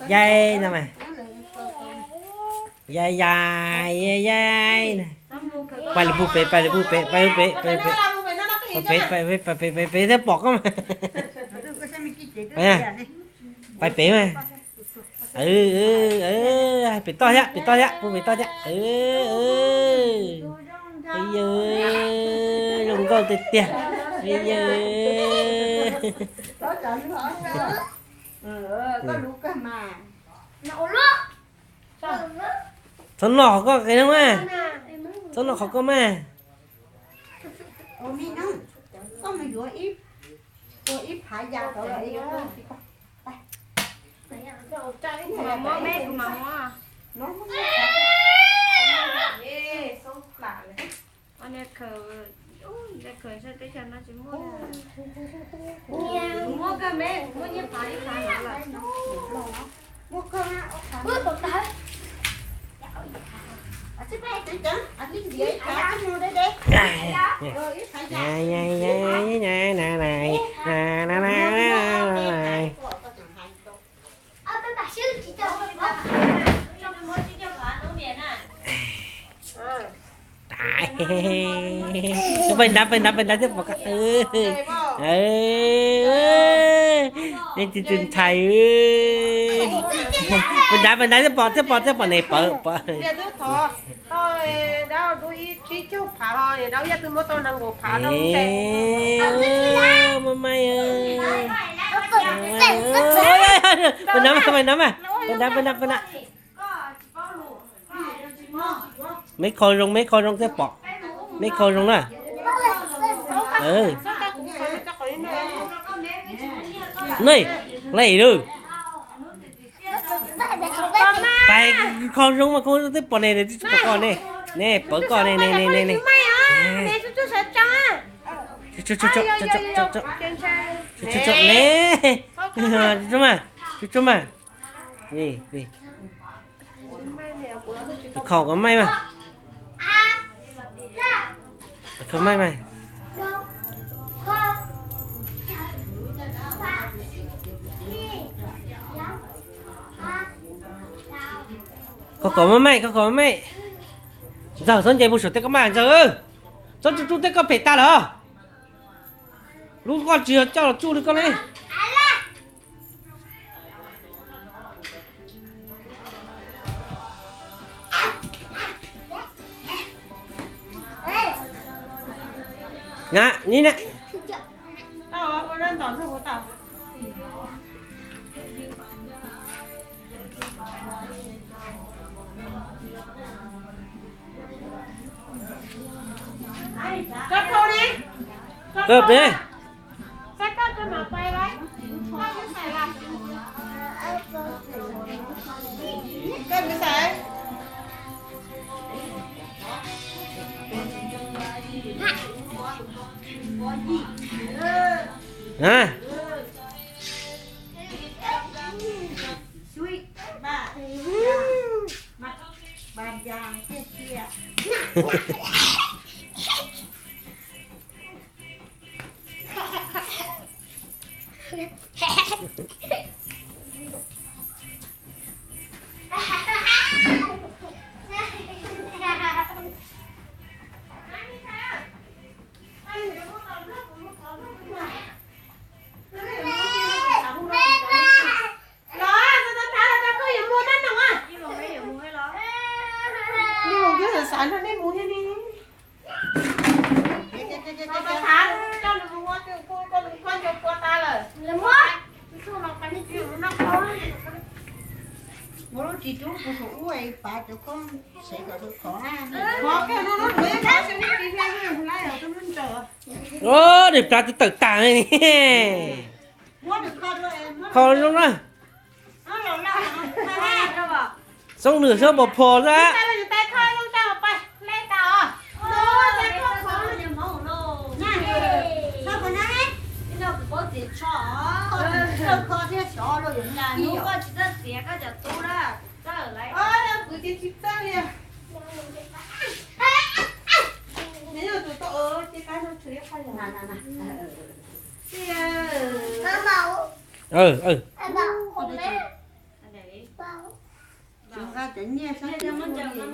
Yaig no mas. Yaig yaig yaig yaig. Pais lawm pug pem, pais lawm pug pem, pais lawm pem, pais lawm pem. Pais pem, pais pem, pais pem, pais pem, thiaj pom koj mas. Pais pem mas. Pem toj thiab, pem toj thiab, pug pem toj thiab. Yawg, zoo nkauj tiag tiag. Yawg. Txhob noj qhov koj qe na mas. Txhob noj qhov koj mas. Muab kawg me, muab nyiaj phav ib phav no lawm. Pais nrad, pais nrad, pais nrad thiaj pom koj. Nej tsis tsis ntshai. Pais nrad, pais nrad thiaj pom, thiaj pom, thiaj pom nej pawg pom. Pais nrad, pais nrad mas, pais nrad, pais nrad, pais nrad. Meb kho zoo, meb kho zoo thiaj pom. Meb kho zoo na. Nej, lej lawm. Pais kho zoo mas kho zoo thiaj pom ne, tsis pom koj ne. Ne, pawg koj ne, ne, ne, ne, ne. Ne, tsuag tsuag mas, tsuag tsuag mas. Kho kom maij mas. Kho maij mas. Kho kom maij, kho kom maij. Ntxawg, txhob nce mus saum tej koj maj, Ntxawg. Txhob tsuj tsuj tej koj phem tag lawm. Lub koj tsis yog coj los tsuj li koj ne. Na, ni na. Koj pem. Ub, nws plab twb tawm tag li. Kho zoo na. Xoob nws xoob pos phos xwb. Tsis nqa cov nyiaj sab tim ub.